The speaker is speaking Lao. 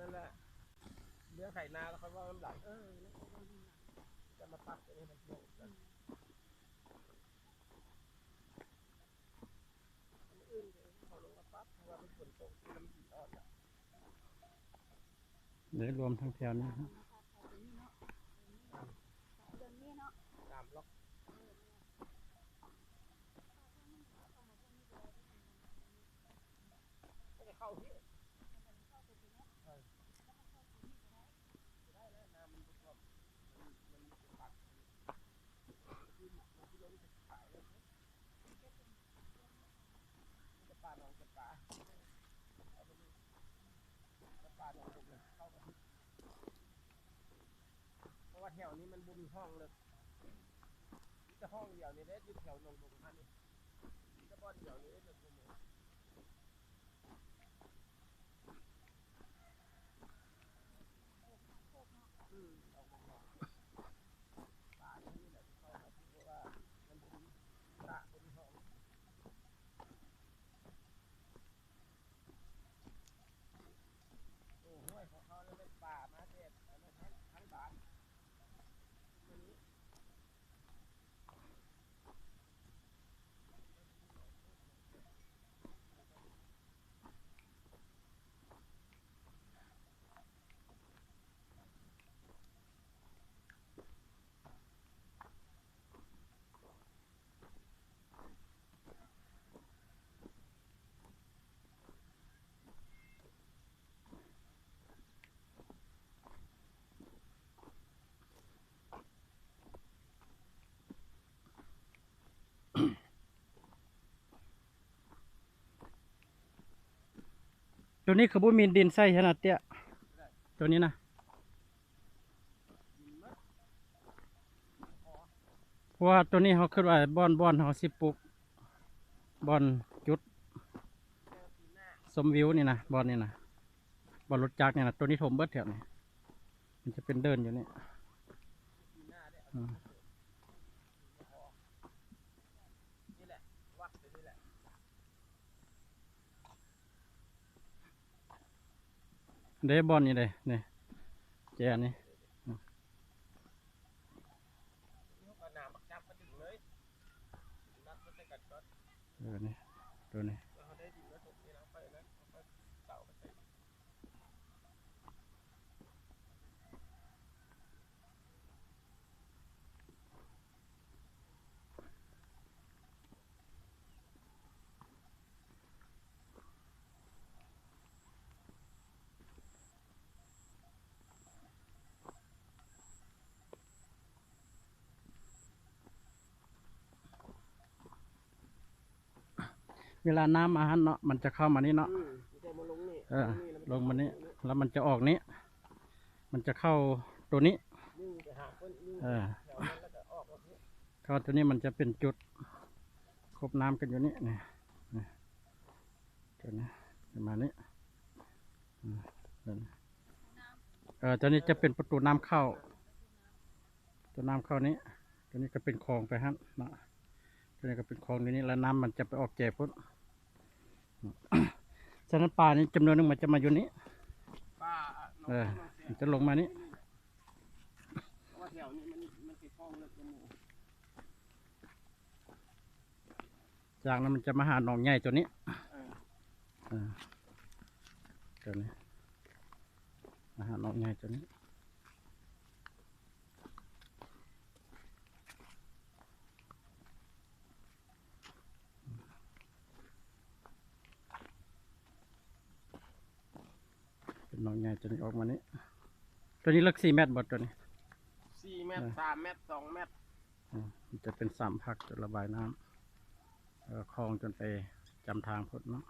ນັ້ນແຫຼະ ເລື່ອງໄຖນາລະຄ່ອຍເວົ້ານຳຫຼັງ ເອີ ແລ້ວຄ່ອຍເວົ້ານຳຫຼັງ ຈະມາປັບຕົວນີ້ໃຫ້ມັນຕົງກັນ ອືມ ມື້ອື່ນເຂົາລົງມາປັບ ເພາະວ່າມັນຝົນຕົກ ມັນດິນອ່ອນລະ ໄດ້ລວມທັງແຖວນີ້ ເລື່ອງນີ້ເນາະ ສາມລັອກ ມັນຈະເຂົ້າພີ້ ເອີ ໄດ້ແລ້ວ ນ້ຳມັນບໍ່ຖ້ວມ ມັນ ມັນມີແຕ່ປັກ ຄືມັນຊິລົງໄປຂາຍແລ້ວ ຈຳປາ ໜອງຈຳປາ ເອົາໄປເລີຍ ຈຳປາ ໜອງບົກ ເຂົ້າກັນ ເພາະວ່າແຖວນີ້ມັນບໍ່ມີຮ່ອງເລິກ ມີແຕ່ຮ່ອງດຽວນີ້ແຫຼະ ຢູ່ແຖວໜອງບົກຫັ້ນນີ້ ມີແຕ່ບ່ອນດຽວນີ້ເລີກກວ່າໝູ່ ອືມ ອອກມາ ປາຢູ່ນີ້ແຫຼະ ເພາະວ່າມັນບໍ່ມີ ສະບໍ່ມີຮ່ອງ ໂອ້ ຫ້ວຍຂອງເຮົານີ້ແມ່ນປາມາແຕ່ອັນນັ້ນ ທາງບ້ານ ໂຕນີ້ຄືບໍ່ມີດິນໃສ່ຫັ້ນນະເຕ້ຍ ໂຕນີ້ນະ ເພາະວ່າໂຕນີ້ເຮົາຄິດວ່າບ່ອນ ບ່ອນເຮົາຊິປູກ ບ່ອນຈຸດຊົມວິວນີ້ນະ ບ່ອນນີ້ນະ ບ່ອນລົດຈັກນີ້ນະ ໂຕນີ້ຖົມເບິດແຖວນີ້ ມັນຈະເປັນເດີ່ນຢູ່ນີ້ ອືມ ນີ້ແຫຼະ ວັດຢູ່ນີ້ແຫຼະ ເດ້ ບ່ອນນີ້ເດ້ ນີ້ ແຈນີ້ ອືມ ເຮົາກໍໜາມບັກຈັບມາດຶງເລີຍ ເອີ ນີ້ ໂຕນີ້ ເຮົາໄດ້ດິນມາຖົມນີ້ ເຮົາໄປນັ້ນ ເຮົາໄປເສົາໄປໃສ່ ເວລານ້ຳມາຫັ້ນເນາະ ມັນຈະເຂົ້າມານີ້ເນາະ ອືມ ມັນຈະມາລົງນີ້ ເອີ ລົງມານີ້ ແລ້ວມັນຈະອອກນີ້ ມັນຈະເຂົ້າໂຕນີ້ ດຶງໄປຫາເພິ່ນ ດຶງ ເອີ ແຖວນັ້ນ ແລ້ວກໍອອກມານີ້ ເຂົ້າໂຕນີ້ ມັນຈະເປັນຈຸດ ຄົບນ້ຳກັນຢູ່ນີ້ ນີ້ ນີ້ ໂຕນີ້ ປະມານນີ້ ອືມ ໂຕນີ້ ເອີ ໂຕນີ້ຈະເປັນປະຕູນ້ຳເຂົ້າ ໂຕນ້ຳເຂົ້ານີ້ ໂຕນີ້ກໍເປັນຄອງໄປຫັ້ນເນາະ ໂຕນີ້ກໍເປັນຄອງຢູ່ນີ້ ແລ້ວນ້ຳມັນຈະໄປອອກແຈພຸ້ນ ສະນັ້ນປານີ້ຈຳນວນໜຶ່ງມັນຈະມາຢູ່ນີ້ ປາ ເອີ ມັນຈະລົງມານີ້ ເພາະວ່າແຖວນີ້ມັນ ມັນຊິຄອງເລິກກວ່າໝູ່ ຈາກນັ້ນມັນຈະມາຫາໜອງໃຫຍ່ໂຕນີ້ ເອີ ເອີ ໂຕນີ້ ມາຫາໜອງໃຫຍ່ໂຕນີ້ ເປັນໜອງໃຫຍ່ໂຕນີ້ອອກມານີ້ ໂຕນີ້ເລິກສີ່ແມັດບໍ່ໂຕນີ້? ສີ່ແມັດ ເອີ ສາມແມັດ ສອງແມັດ ອືມ ມັນຈະເປັນສາມພັກ ຈະລະບາຍນ້ຳ ແລ້ວກໍຄອງຈົນໄປຈຳທາງພຸ້ນເນາະ.